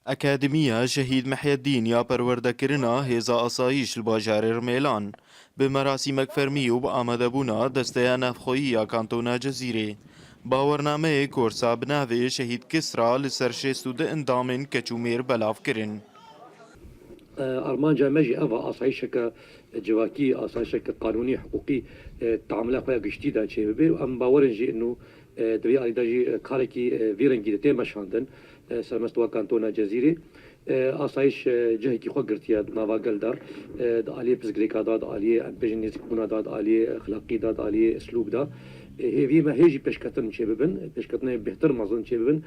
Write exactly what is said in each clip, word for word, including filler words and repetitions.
Akademiya Şehîd Mihyedîn ya perwerdekirina hêza asayîş li bajarê Rimêlan bi merasîmek fermî û bi amadebûna Desteya Navxweyî ya Kantona Cezîrê bawernameyê korsa bi navê Şehîd Kisra li ser şêst û du endamên keç û mêr belav kirin. Armanca me jî ev e, asayîşeke civakî, asayîşeke qanûnî, hiqûqî, e, teamula xwe ya giştî de çêbibe û em bawer in jî ino, e, di vê alî de jî, e, karekî, e, vî rengî de tê meşandin, e, sermest wa kantona Cezîrê. E, asayîş, e, cihekî xwe girtiye di nava gel de, e, di aliyê pirsgirêka de, di aliyê, em bêjin, nêzîkbûna de, di aliyê exlaqî de, di aliyê eslûb de. E, hêviyê me hê jî pêşketin çêbibin, pêşketinê bêhtir mezin çêbibin.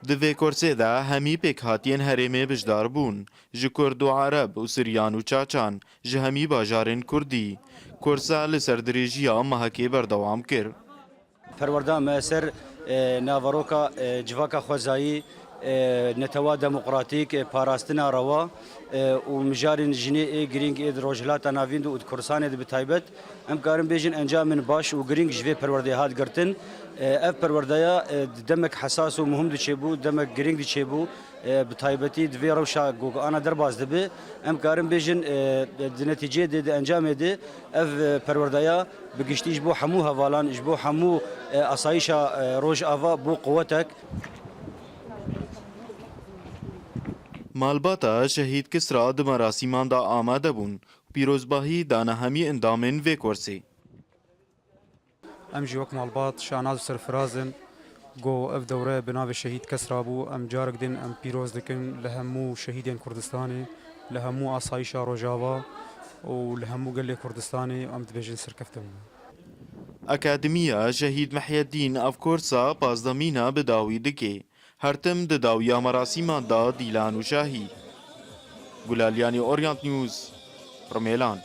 Di vê korsê de hemî pêkhatiyên herêmê bijdar bûn, ji Kurd û Ereb û Siryan û Çaçan, ji hemî bajarên Kurdî. Korsa li ser dirêjiya mehekê berdewam kir. Perwerda me ser, e, naveroka, e, civaka xwezayî, e, netewa demokratîk, e, parastina rewa, e, û mijarên jinê ê girîng ê di Rojhilata Navîn de û di Kurdistanê de bi taybet, em karin bêjin encamên baş û girîng ji vê perwerdeyê hat girtin. E, ev perwerdeya, e, di demek hesas û muhim diçêbû, demek girîng diçêbû. E, bi taybetî di vê rewşa ku ana derbas dibe, em karin bêjin, e, di netîceyê de, di encamê de ev, e, perwerdeya bi giştî ji bo hemû hevalan, ji bo hemû, e, asayîşa, e, Rojava bû quwetek. Malbata Şehîd Kisra di merasîman de amade bûn û pîrozbahî dane hemî endamên vê korsê. Em jî wek malbat şanaz û serfiraz in ku ev dewre bi navê Şehîd Kesra bû. Em carek din em pîroz dikin li hemû şehîdên Kurdistanê, li hemû asayîşa Rojava û li hemû gelê Kurdistanê em dibêjin serkeftin bû. Akademiya Şehîd Mihyedîn ev korsa pazdemîn e bi dawî dike. Her tim di dawiya merasîman de dîlan û şahî. Gulalyanî, Orient News, Rimêlan.